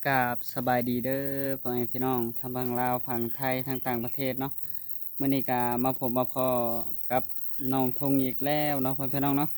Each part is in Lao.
ກາບສະບາຍດີເດີ ພໍ່ແມ່ພີ່ນ້ອງທັງຝັ່ງລາວ ຝັ່ງໄທ ທັງຕ່າງປະເທດເນາະ. ມື້ນີ້ກະມາພົບມາພໍ້ກັບນ້ອງທົງອີກແລ້ວເນາະ ພໍ່ແມ່ພີ່ນ້ອງເນາະ.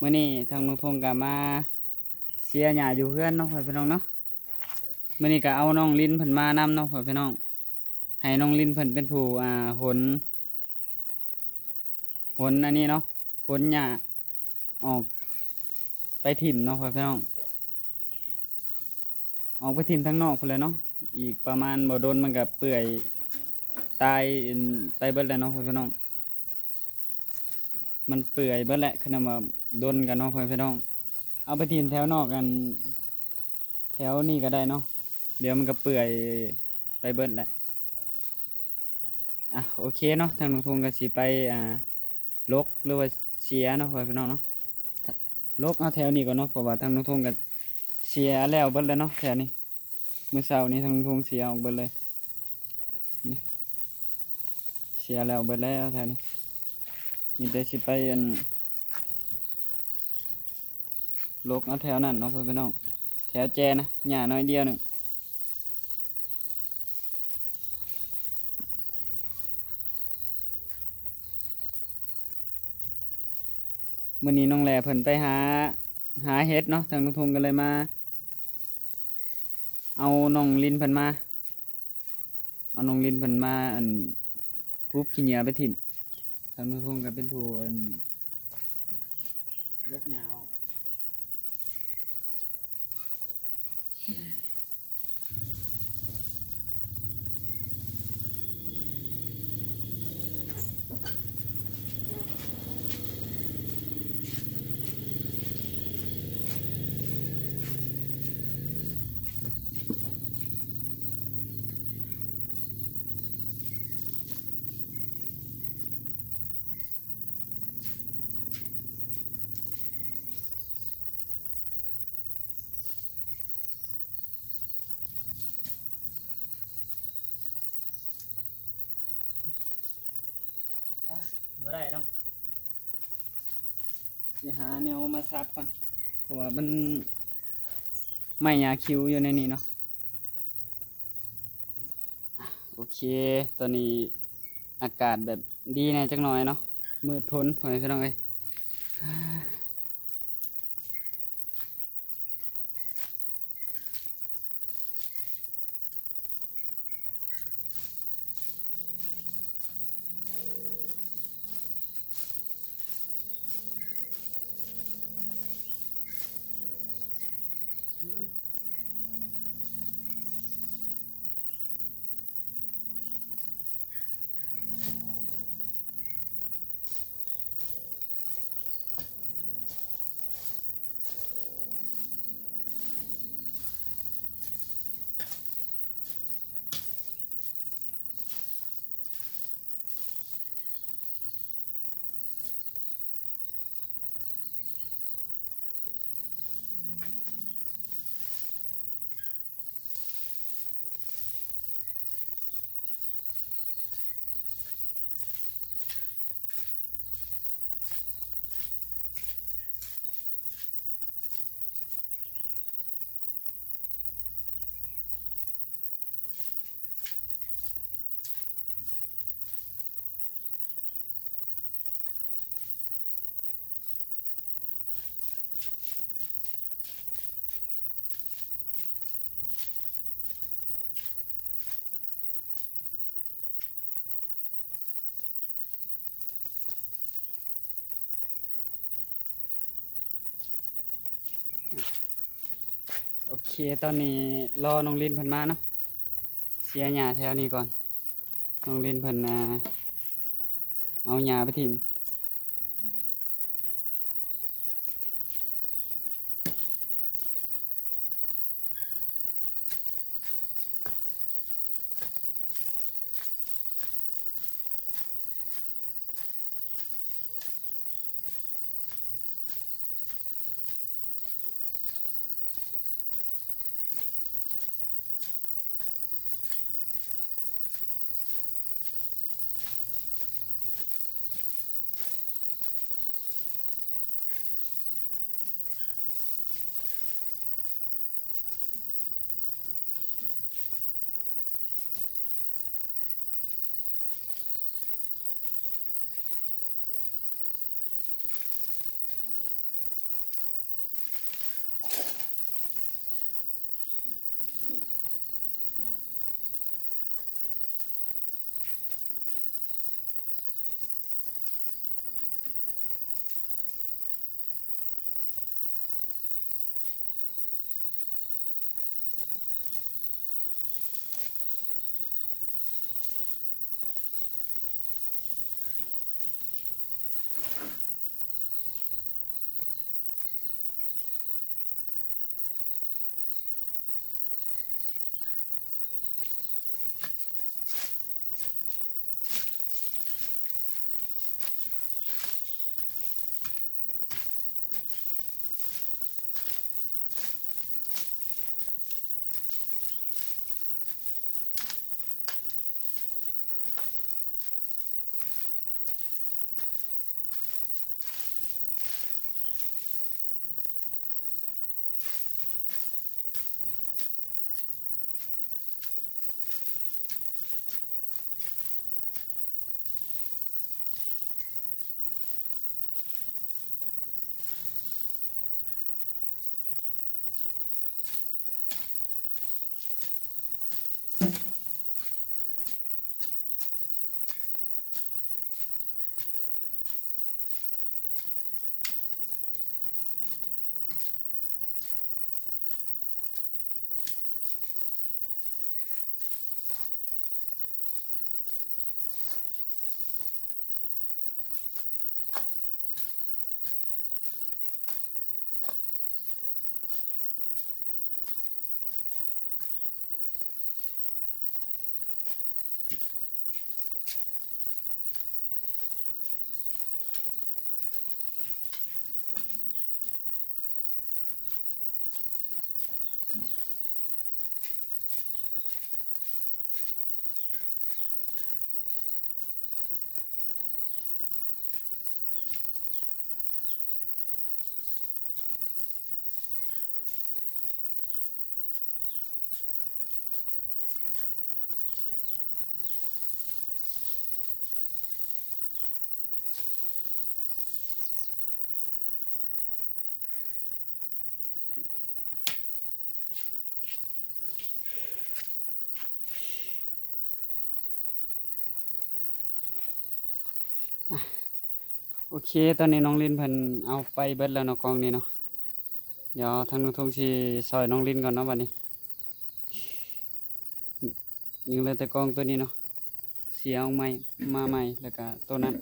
ມື້ນີ້ທາງນ້ອງທົງກະມາເສຍຫຍ້າຢູ່ເຮືອນເນາະ ພໍ່ແມ່ພີ່ນ້ອງເນາະ. ມື້ນີ້ກະເອົານ້ອງລິນເພິ່ນມານຳເນາະ ພໍ່ແມ່ພີ່ນ້ອງ. ໃຫ້ນ້ອງລິນເພິ່ນເປັນຜູ້ ອ່າ ຫົນ ຫົນອັນນີ້ເນາະ ຂົນຫຍ້າອອກໄປຖິ້ມເນາະ ພໍ່ແມ່ພີ່ນ້ອງ. ອອກໄປຖິ້ມທາງນອກພຸ້ນແຫຼະເນາະ. ອີກປະມານບໍ່ດົນມັນກະເປື່ອຍຕາຍໄປເບິດແລ້ວເນາະ ພໍ່ແມ່ພີ່ນ້ອງ. ມັນເປື່ອຍເບິດແຫຼະ ຄັນວ່າດົນກະເນາະ ພໍ່ແມ່ພີ່ນ້ອງ. ເອົາໄປຖິ້ມແຖວນອກ ອັນ ແຖວນີ້ກະໄດ້ເນາະ ດຽວມັນກະເປື່ອຍໄປເບິດແຫຼະ. ອ່ະ ໂອເຄເນາະ ທາງນ້ອງທົງກະຊິໄປ ອ່າ ຫຼົກ ຫຼືວ່າເສຍເນາະ ພໍ່ແມ່ພີ່ນ້ອງເນາະ. ຫຼົກເອົາແຖວນີ້ກ່ອນເນາະ ເພາະວ່າທາງນ້ອງທົງກະເສຍແລ້ວເບິດແລ້ວເນາະ ແຖວນີ້. ມື້ເຊົ້ານີ້ທາງນ້ອງທົງເສຍອອກເບິດເລີຍ ນີ້ ເສຍແລ້ວເບິດແລ້ວແຖວນີ້. ມີແຕ່ຊິໄປ ອັນ ຫຼົກເອົາແຖວນັ້ນເນາະ ພໍ່ແມ່ພີ່ນ້ອງ ແຖວແຈນະ ຫຍ້າໜ້ອຍດຽວໜຶ່ງ. ມື້ນີ້ນ້ອງແຫຼເພິ່ນໄປຫາ ຫາເຫັດເນາະ ທາງນ້ອງທົງກະເລີຍມາເອົານ້ອງລິນເພິ່ນມາ ເອົານ້ອງລິນເພິ່ນມາ ອັນ ຮຸບຂີ້ເຫຍື້ອໄປຖິ້ມ. ທາງນ້ອງທົງກະເປັນຜູ້ ອັນ ຫຼົກຫຍ້າອອກ. ອ່ະ ບໍ່ໄດ້ເນາະ ຊິຫາແນວມາສັບກ່ອນ ເພາະວ່າມັນໄມ້ຫຍ້າຄິວຢູ່ໃນນີ້ເນາະ. ໂອເຄ ຕອນນີ້ອາກາດແບບດີແດ່ຈັກໜ້ອຍເນາະ ມືດຝົນ ພໍ່ແມ່ພີ່ນ້ອງເອີຍ. ໂອເຄ ຕອນນີ້ລໍນ້ອງລິນເພິ່ນມາເນາະ ເສຍຫຍ້າແຖວນີ້ກ່ອນ. ນ້ອງລິນເພິ່ນ ອ່າ ເອົາຫຍ້າໄປຖິ້ມ. ໂ ໂອເຄ ຕອນນີ້ນ້ອງລິນເພິ່ນເອົາໄປເບິດແລ້ວເນາະ ກ້ອງນີ້ເນາະ. ດຽວທາງນ້ອງທົງຊິຊ່ອຍນ້ອງລິນກ່ອນເນາະບັດນີ້. ຍັງເຫຼືອແຕ່ກ້ອງໂຕນີ້ເນາະ ເສຍອອກໃໝ່ ມາໃໝ່ ແລ້ວກະໂຕນັ້ນ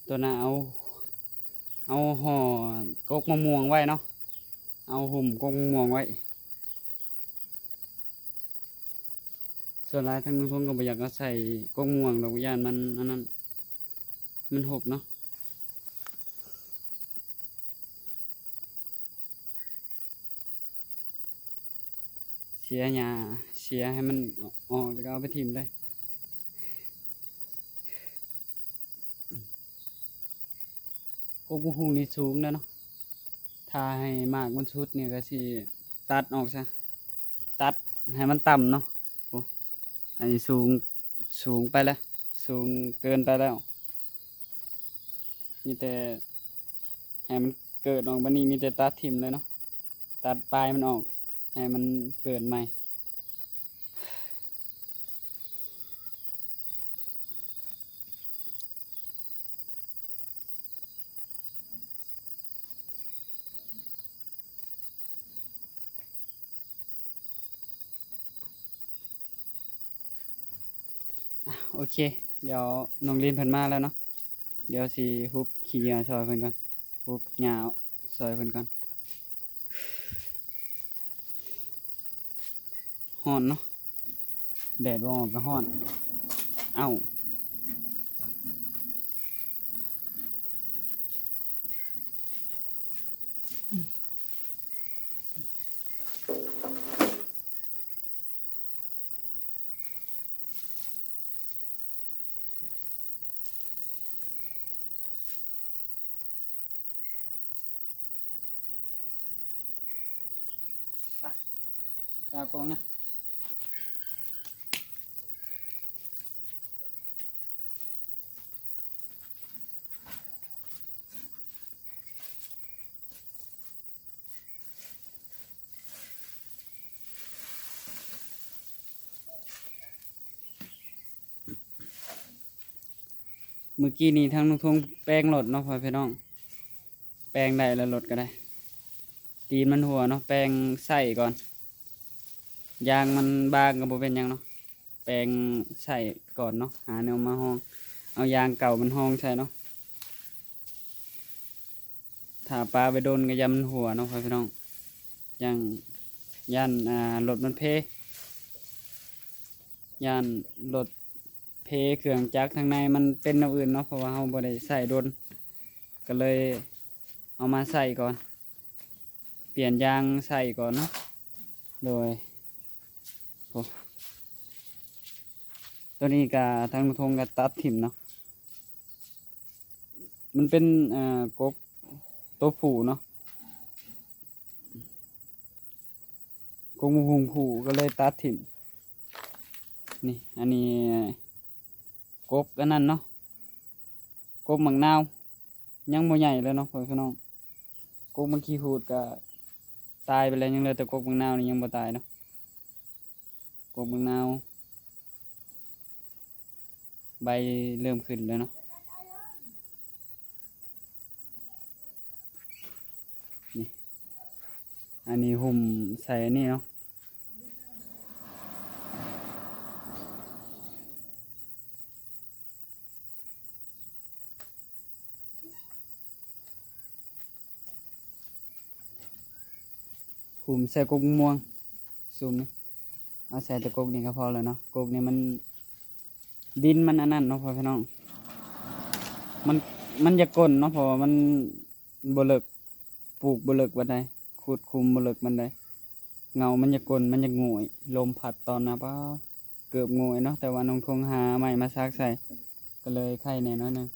ໂຕນັ້ນເອົາ ເອົາຫໍ່ກົກມະມ່ວງໄວ້ເນາະ ເອົາຫຸ້ມກົກມະມ່ວງໄວ້. ສ່ວນຫຼາຍທາງລຸງທົງກໍບໍ່ຢາກເອົາໃສ່ກົກມ່ວງດອກ ຢ້ານມັນອັນນັ້ນ ມັນຫົກເນາະ. ເສຍຫຍ້າ ເສຍໃຫ້ມັນອອກ ແລ້ວກໍເອົາໄປຖິ້ມເລີຍ. ກົກໝາກຫຸ່ງນີ້ສູງແລ້ວເນາະ ຖ້າໃຫ້ໝາກມັນສຸດນີ້ກໍຊິຕັດອອກຊະ ຕັດໃຫ້ມັນຕ່ຳເນາະ. ໂອ້ ອັນນີ້ສູງ ສູງໄປແລ້ວ ສູງເກີນໄປແລ້ວ. ມີແຕ່ໃຫ້ມັນເກີດອອກ ບັດນີ້ມີແຕ່ຕັດຖິ້ມເລີຍເນາະ ຕັດປາຍມັນອອກ ໃຫ້ມັນເກີດໃໝ່. ອ່ະ ໂອເຄ ດຽວນ້ອງລິນເພິ່ນມາແລ້ວເນາະ ດຽວຊິຫຸບຂີ້ເຫຍື້ອຊ່ອຍເພິ່ນກ່ອນ ຫຸບຫຍ້າຊ່ອຍເພິ່ນກ່ອນ. ຮ້ອນເນາະ ແດດບໍ່ອອກກໍຮ້ອນ. ເອົ້າ ໄປ ໄປເອົາກົງນະ. ມື້ກີ້ນີ້ທາງລຸງທົງແປງລົດເນາະ ພໍ່ແມ່ພີ່ນ້ອງ ແປງໄດ້ແລ້ວລົດກໍໄດ້ ຕີນມັນຮົ່ວເນາະ ແປງໃຊ້ກ່ອນ ຢາງມັນບາງກໍບໍ່ເປັນຫຍັງເນາະ ແປງໃຊ້ກ່ອນເນາະ ຫາແນວມາຮອງ ເອົາຢາງເກົ່າມັນຮອງໃສ່ເນາະ. ຖ້າປະໄວ້ດົນກໍຢ້ານມັນຮົ່ວເນາະ ພໍ່ແມ່ພີ່ນ້ອງ ຢ້ານ ຢ້ານ ອ່າ ລົດມັນເພ ຢ້ານລົດເພ ເຄື່ອງຈັກທາງໃນມັນເປັນແນວອື່ນເນາະ ເພາະວ່າເຮົາບໍ່ໄດ້ໃຊ້ດົນ ກໍເລີຍເອົາມາໃສ່ກ່ອນ ປ່ຽນຢາງໃສ່ກ່ອນເນາະ. ໂດຍ ໂອ້ ໂຕນີ້ກະທາງລຸງທົງກະຕັດຖິ້ມເນາະ ມັນເປັນ ເອ່ອ ກົກໂຕຜູ້ເນາະ ກົກໝາກຫຸ່ງຜູ້ ກໍເລີຍຕັດຖິ້ມ. ນີ້ ອັນນີ້ກົກອັນນັ້ນເນາະ ກົກໝາກນາວ ຍັງບໍ່ໃຫຍ່ເລີຍເນາະ ພໍ່ແມ່ພີ່ນ້ອງ ກົກໝາກຂີ້ຫູດກະຕາຍໄປແລ້ວ ຍັງເຫຼືອແຕ່ກົກໝາກນາວນີ້ຍັງບໍ່ຕາຍເນາະ ກົກໝາກນາວ ໃບເລີ່ມຂຶ້ນແລ້ວເນາະ. ນີ້ ອັນນີ້ຫຸ້ມໃສ່ອັນນີ້ເນາະ ຫຸ້ມໃສ່ກົກມ່ວງ ຊຸມນີ້ ເອົາໃສ່ແຕ່ກົກນີ້ກໍພໍແລ້ວເນາະ ກົກນີ້ມັນ ດິນມັນອັນນັ້ນເນາະ ພໍ່ແມ່ພີ່ນ້ອງ ມັນ ມັນຢາກກົ້ນເນາະ ເພາະວ່າມັນບໍ່ເລິກ ປູກບໍ່ເລິກປານໃດ ຂຸດຂຸມບໍ່ເລິກປານໃດ ເຫງົາມັນຢາກກົ້ນ ມັນຢາກໂງ່ຍ ລົມພັດຕອນນະ ປ້າ ເກືອບໂງ່ຍເນາະ ແຕ່ວ່ານ້ອງທົງຫາໄມ້ມາສັກໃສ່ ກໍເລີຍໄຄແດ່ໜ້ອຍໜຶ່ງ.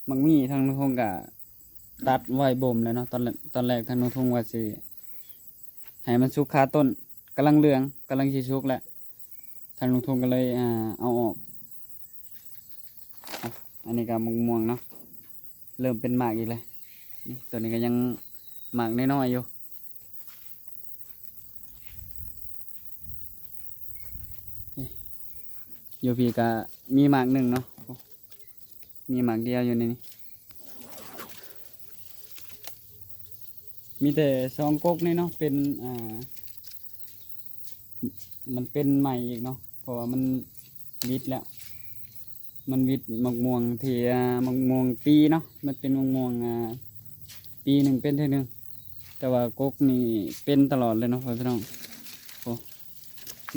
ໝາກໝີ່ທາງນ້ອງທົງກະຕັດໄວ້ບົ່ມແລ້ວເນາະ ຕອນ ຕອນແລກທາງນ້ອງທົງວ່າຊິໃຫ້ມັນສຸກຄາຕົ້ນ ກຳລັງເຫຼືອງ ກຳລັງຊິສຸກແລ້ວ ທາງລຸງທົງກໍເລີຍ ອ່າ ເອົາອອກ. ອ່ະ ອັນນີ້ກໍໝາກມ່ວງເນາະ ເລີ່ມເປັນໝາກອີກແລ້ວ. ນີ້ ຕົວນີ້ກໍຍັງໝາກນ້ອຍໆຢູ່. ນີ້ ຢູ່ພີ້ກະມີໝາກໜຶ່ງເນາະ ມີໝາກດຽວຢູ່ໃນນີ້. ມີແຕ່ສອງກົກນີ້ເນາະ ເປັນ ອ່າ ມັນເປັນໃໝ່ອີກເນາະ ເພາະວ່າມັນຫວິດແລ້ວ ມັນຫວິດໝາກມ່ວງທີ່ ອ່າ ໝາກມ່ວງປີເນາະ ມັນເປັນໝາກມ່ວງ ອ່າ ປີໜຶ່ງເປັນເທື່ອໜຶ່ງ ແຕ່ວ່າກົກນີ້ເປັນຕະຫຼອດເລີຍເນາະ ພໍ່ແມ່ພີ່ນ້ອງ. ໂອ້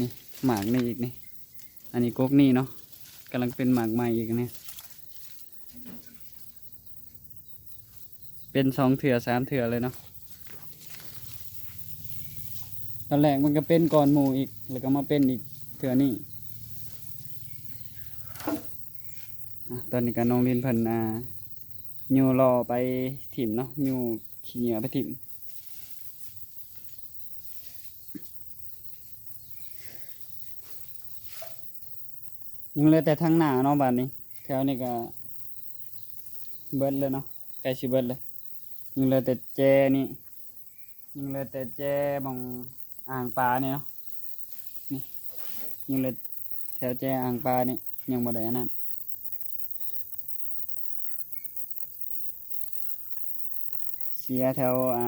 ນີ້ໝາກນີ້ອີກນີ້ ອັນນີ້ກົກນີ້ເນາະ ກຳລັງເປັນໝາກໃໝ່ອີກນີ້ ເປັນສອງເທື່ອສາມເທື່ອເລີຍເນາະ. ຕອນແລກມັນກໍເປັນກ່ອນໝູ່ອີກ ແລ້ວກໍມາເປັນອີກເທື່ອນີ້. ອາ ຕອນນີ້ກໍນ້ອງລິນເພິ່ນ ອ່າ ຍູ້ລໍ້ໄປຖິ້ມເນາະ ຍູ້ຂີ້ເຫຍື້ອໄປຖິ້ມ. ຍັງເຫຼືອແຕ່ທາງໜ້າເນາະ ບາດນີ້ ແຖວນີ້ກໍເບິດແລ້ວເນາະ ໃກ້ຊິເບິດແລ້ວ. ຍັງເຫຼືອແຕ່ແຈນີ້ ຍັງເຫຼືອແຕ່ແຈໝ່ອງອ່າງປານີ້ເນາະ ນີ້ ຍັງເຫຼືອແຖວແຈອ່າງປານີ້ ຍັງບໍ່ໄດ້ອັນນັ້ນ. ເສຍແຖວ ອ່າ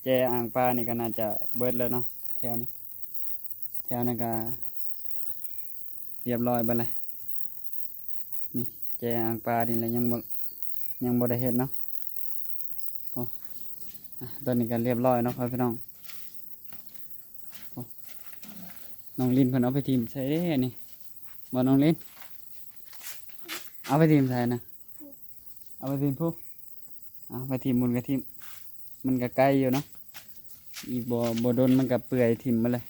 ແຈອ່າງປານີ້ກໍໜ້າຈະເບິດແລ້ວເນາະ ແຖວນີ້ ແຖວນັ້ນກໍລຽບຮ້ອຍເບິດແລ້ວ. ນີ້ແຈອ່າງປານີ້ແຫຼະ ຍັງບໍ່ ຍັງບໍ່ໄດ້ເຮັດເນາະ. ໂອ້ ອາ ຕອນນີ້ກໍລຽບຮ້ອຍເນາະ ພໍ່ແມ່ພີ່ນ້ອງ. ໂອ້ ນ້ອງລິນເພິ່ນເອົາໄປຖິ້ມໃສເດ້ນີ້ ບໍ່ນ້ອງລິນ? ເອົາໄປຖິ້ມໃສນະ? ເອົາໄປຖິ້ມພຸ້ນ ເອົາໄປຖິ້ມພຸ້ນກໍຖິ້ມ ມັນກໍໄກຢູ່ເນາະ ອີກບໍ່ ບໍ່ດົນມັນກໍເປື່ອຍຖິ້ມໝົດເລີຍ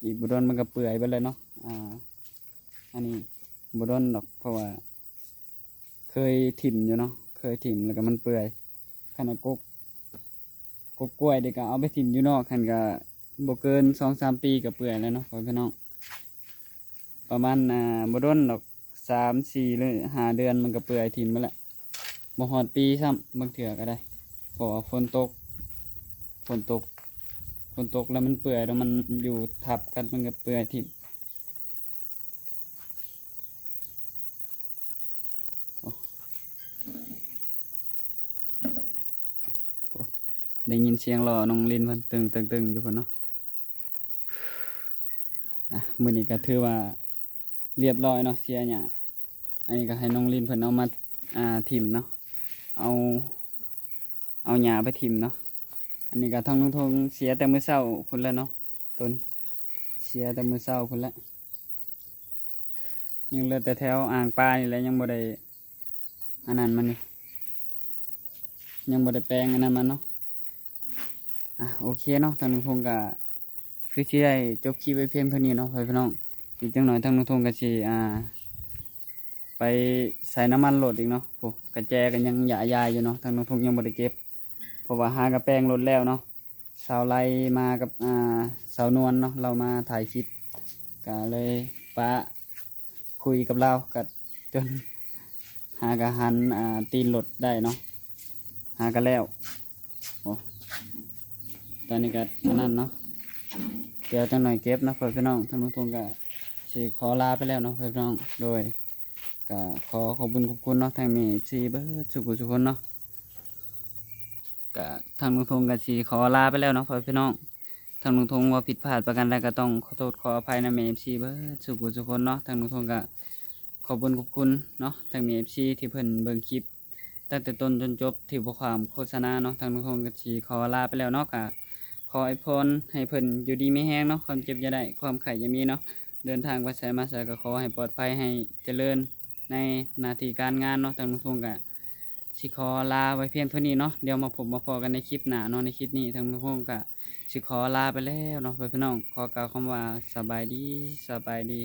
ອີກບໍ່ດົນມັນກໍເປື່ອຍເບິດເລີຍເນາະ. ອາ ອັນນີ້ບໍ່ດົນດອກ ເພາະວ່າເຄີຍຖິ້ມຢູ່ເນາະ ເຄີຍຖິ້ມແລ້ວກໍມັນເປື່ອຍ. ຄັນວ່າກົກ ກົກກ້ວຍນີ້ກໍເອົາໄປຖິ້ມຢູ່ນອກຫັ້ນ ກໍບໍ່ເກີນສອງສາມປີກໍເປື່ອຍແລ້ວເນາະ ພໍ່ແມ່ພີ່ນ້ອງ. ປະມານ ອ່າ ບໍ່ດົນດອກ ສາມ ສີ່ ຫຼື ຫ້າເດືອນມັນກໍເປື່ອຍຖິ້ມໝົດແລ້ວ ບໍ່ຮອດປີຊ້ຳ ບາງເທື່ອກໍໄດ້ ເພາະວ່າຝົນຕົກ ຝົນຕົກ ຝົນຕົກແລ້ວມັນເປື່ອຍ ແລ້ວມັນຢູ່ທັບກັນ ມັນກໍເປື່ອຍຖິ້ມ. ໂອ້ ໂອ້ ໄດ້ຍິນສຽງລໍ້ນ້ອງລິນເພິ່ນຕຶງໆໆຢູ່ພຸ້ນເນາະ. ອ່ະ ມື້ນີ້ກໍຖືວ່າລຽບຮ້ອຍເນາະ ເສຍຫຍ້າ. ອັນນີ້ກໍໃຫ້ນ້ອງລິນເພິ່ນເອົາມາ ອ່າ ຖິ້ມເນາະ ເອົາ ເອົາຫຍ້າໄປຖິ້ມເນາະ. ອັນນີ້ກໍທາງລຸງທົງເສຍແຕ່ມື້ເຊົ້າພຸ້ນແຫຼະເນາະ ໂຕນີ້ເສຍແຕ່ມື້ເຊົ້າພຸ້ນແຫຼະ. ຍັງເຫຼືອແຕ່ແຖວອ່າງປານີ້ແຫຼະ ຍັງບໍ່ໄດ້ອັນນັ້ນມັນຢູ່ ຍັງບໍ່ໄດ້ແປງອັນນັ້ນມັນເນາະ. ອ່ະ ໂອເຄເນາະ ທາງລຸງທົງກໍຄືຊິໄດ້ຈົບຄລິບໄວ້ພຽງເທົ່ານີ້ເນາະ ພໍ່ແມ່ພີ່ນ້ອງ. ອີກຈັກໜ້ອຍທາງລຸງທົງກໍຊິ ອ່າ ໄປໃສ່ນ້ຳມັນລົດອີກເນາະ. ໂອ້ ກະແຈກໍຍັງຢາຍໆຢູ່ເນາະ ທາງລຸງທົງຍັງບໍ່ໄດ້ເກັບ ເພາະວ່າຫາກະແປງລົດແລ້ວເນາະ. ສາວໄລມາກັບ ອ່າ ສາວນວນເນາະ ລາວມາຖ່າຍຄລິບ ກະເລີຍປະ ຄຸຍກັບລາວ ກະຈົນຫາກະຫັນ ອ່າ ຕີນລົດໄດ້ເນາະ ຫາກະແລ້ວ. ໂອ້ ຕອນນີ້ກະອັນນັ້ນເນາະ ດຽວຈັກໜ້ອຍເກັບເນາະ ພໍ່ແມ່ພີ່ນ້ອງ. ທາງລຸງທົງກະຊິຂໍລາໄປແລ້ວເນາະ ພໍ່ແມ່ພີ່ນ້ອງ. ໂດຍ ກະຂໍຂອບຄຸນຂອບຄຸນເນາະ ທາງແມ່ເອັຟຊີເບິດສູ່ຜູ້ສູ່ຄົນເນາະ. ກະທາງລຸງທົງກະຊິຂໍລາໄປແລ້ວເນາະ ພໍ່ແມ່ພີ່ນ້ອງ. ທາງລຸງທົງເວົ້າຜິດພາດປະການໃດກໍຕ້ອງຂໍໂທດຂໍອະໄພນຳແມ່ເອັຟຊີເບິດສູ່ຜູ້ສູ່ຄົນເນາະ. ທາງລຸງທົງກະຂອບຄຸນຂອບຄຸນເນາະ ທາງແມ່ເອັຟຊີທີ່ເພິ່ນເບິ່ງຄລິບຕັ້ງແຕ່ຕົ້ນຈົນຈົບ ທີ່ບໍ່ຂ້າມໂຄສະນາເນາະ. ທາງລຸງທົງກະຊິຂໍລາໄປແລ້ວເນາະ. ກະຂໍອວຍພອນໃຫ້ເພິ່ນຢູ່ດີມີແຮງເນາະ ຄວາມເຈັບຢ່າໄດ້ ຄວາມໄຂ້ຢ່າມີເນາະ. ເດີນທາງໄປໃສມາໃສກໍຂໍໃຫ້ປອດໄພ ໃຫ້ຈະເລີນໃນໜ້າທີ່ການງານເນາະ. ທາງລຸງທົງກະ ຊິຂໍລາໄວ້ພຽງເທົ່ານີ້ເນາະ. ດຽວມາພົບມາພໍ້ກັນໃນຄລິບໜ້າເນາະ. ໃນຄລິບນີ້ທາງລຸງທົງກະຊິຂໍລາໄປແລ້ວເນາະ ພໍ່ແມ່ພີ່ນ້ອງ. ຂໍກ່າວຄຳວ່າສະບາຍດີ ສະບາຍດີ.